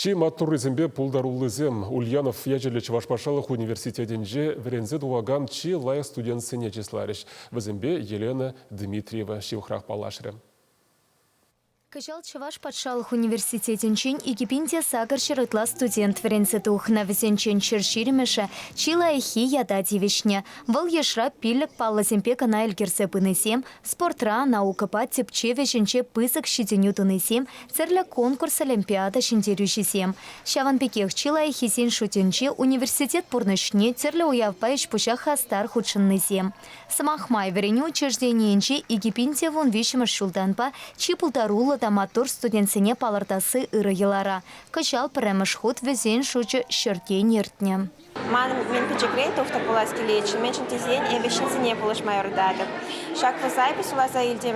Чи маттуррисемпе пултаруллисем Ульянов ячӗллӗ Чӑваш патшалӑх университетӗнче вӗренсе тухакан чи лайӑх студентсене чысларӗҫ. Вӗсемпе Елена Дмитриева ҫывӑхрах паллашрӗ. Кӑҫал Чӑваш патшалӑх университетӗнчен 2800 ытла студент вӗренсе тухнӑ. Вӗсенчен 120-шӗ чи лайӑххи ята тивӗҫнӗ. Вӑл йышра пиллӗк паллӑсемпе кӑна ӗлкӗрсе пынисем, спортра, наукӑпа тӗпчев ӗҫӗнче пысӑк ҫитӗнӳ тунисем, тӗрлӗ конкурс-олимпиада ҫӗнтерӳҫисем. Ҫавӑн пекех чи лайӑххисен шутӗнче университет пурнӑҫне тӗрлӗ уявпа ӗҫ-пуҫа хастар хутшӑннисем. Сӑмах май, вӗренӳ учрежденийӗнче 2013-мӗш ҫултанпа чи пултаруллӑ та маттур студентсене палӑртасси ырӑ йӑлара. Кӑҫал пӗрремӗш хут вӗсен шучӗ ҫӗртен иртнӗ. Ман мӗн пӗчӗкрен тухтӑр пулас килетчӗ, мӗншӗн тесен эпӗ ҫынсене пулӑшма юрататӑп. Ҫак вуза эпӗ суйласа илтӗм,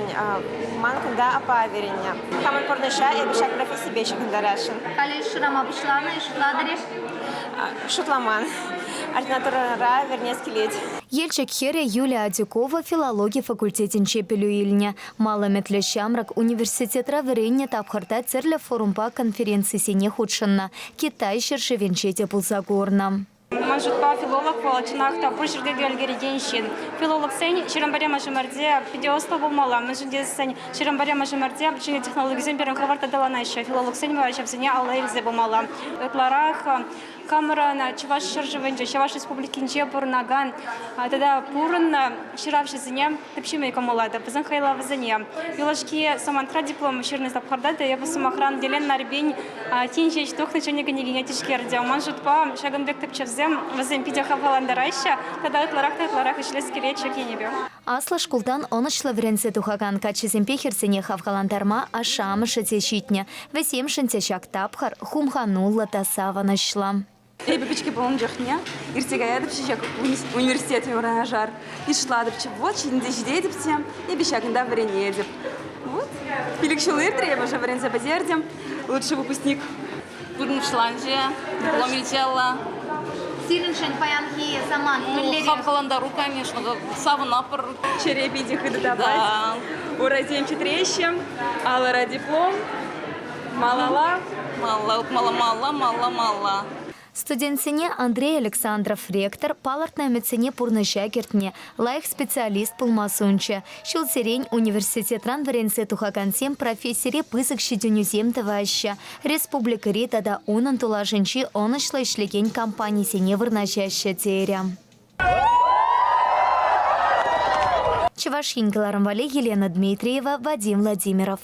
ман кунта аппа вӗреннӗ. Хамӑн пурнӑҫа эпӗ ҫак профессипе ҫыхӑнтарасшӑн. Халӗ шырама пуҫланӑ-и, шутлатӑр-и? Шутламан. Ординатурӑра вӗренес килет. Елчӗк хӗрӗ Юлия Адюкова филологи факультетӗнче пӗлӳ илнӗ. Мал ӗмӗтлӗ ҫамрӑк университетра вӗреннӗ тапхӑрта тӗрлӗ форумпа конференцисене хутшӑннӑ, Китай ҫӗршывӗнче те пулса курнӑ. Ман шутпа, филолог вӑл чӑнах та пур ҫӗрте те ӗлкӗрекен ҫын. Филологсен ҫирӗм пӗрремӗш ӗмӗрте питӗ ӑслӑ пулмалла, мӗншӗн тесен ҫирӗм пӗрремӗш ӗмӗрте ҫӗнӗ технологисем пирӗн хӑвӑрт аталанаҫҫӗ. Филологсен вара ҫавсене алла илсе пымалла. Ытларах хамӑрӑн Чӑваш ҫӗршывӗнче, Чӑваш Республикинче пурӑнакан тата пурӑннӑ ҫыравҫӑсене тӗпчеме кӑмӑллатӑп, вӗсен хайлавӗсене. Юлашки самантра диплом ҫырнӑ тапхӑрта та эпӗ, сӑмахран, Елена Нарбин тин ҫеҫ тухнӑ ҫӗнӗ кӗнекине тишкертӗм. Ман шутпа, ҫакӑн пек тӗпчевсем вӗсем питӗ хавхалантараҫҫӗ тата ытларах та ытларах ӗҫлес килет ҫак енӗпе. Аслӑ шкултан ӑнӑҫлӑ вӗренсе тухакан каччӑсемпе хӗрсене хавхалантарма ашшӗ-амӑшӗ те ҫитнӗ. Вӗсемшӗн те ҫак тапхӑр хумхануллӑ та савӑнӑҫлӑ. Эпӗ пӗчӗккӗ пулнӑ чухне иртсе каятӑпчӗ ҫак университет юнашар. Йышлатӑпчӗ. Вот ҫитӗнсе ҫитетӗп те, эпӗ ҫакӑнта вӗренетӗп. Вот пилӗк ҫул иртрӗ, эпӗ уже вӗренсе пӗтертӗм. Лучший выпускник. Пурнӑҫланчӗ, диплом илчӗ алла. Сирӗншӗн паянхи самант мӗнлерех? Хавхалантару, конечно, савӑнатпӑр. Чӗре питӗ хытӑ тапать. Урасем чӗтреҫҫӗ, алӑра диплом. Малалла. Малалла, малла, малла, малла, малла. Студентсене Андрей Александров ректор палӑртнӑ ӗмӗтсене пурнӑҫа кӗртнӗ, лайӑх специалист пулма сунчӗ. Ҫулсерен университетран вӗренсе тухакансем профессире пысӑк ҫитӗнӳсем тӑваҫҫӗ, республикӑри тата унӑн тулашӗнчи ӑнӑҫлӑ ӗҫлекен компанисене вырнаҫаҫҫӗ терӗ. Чӑваш Ен кӑларӑм валли Елена Дмитриева, Вадим Владимиров.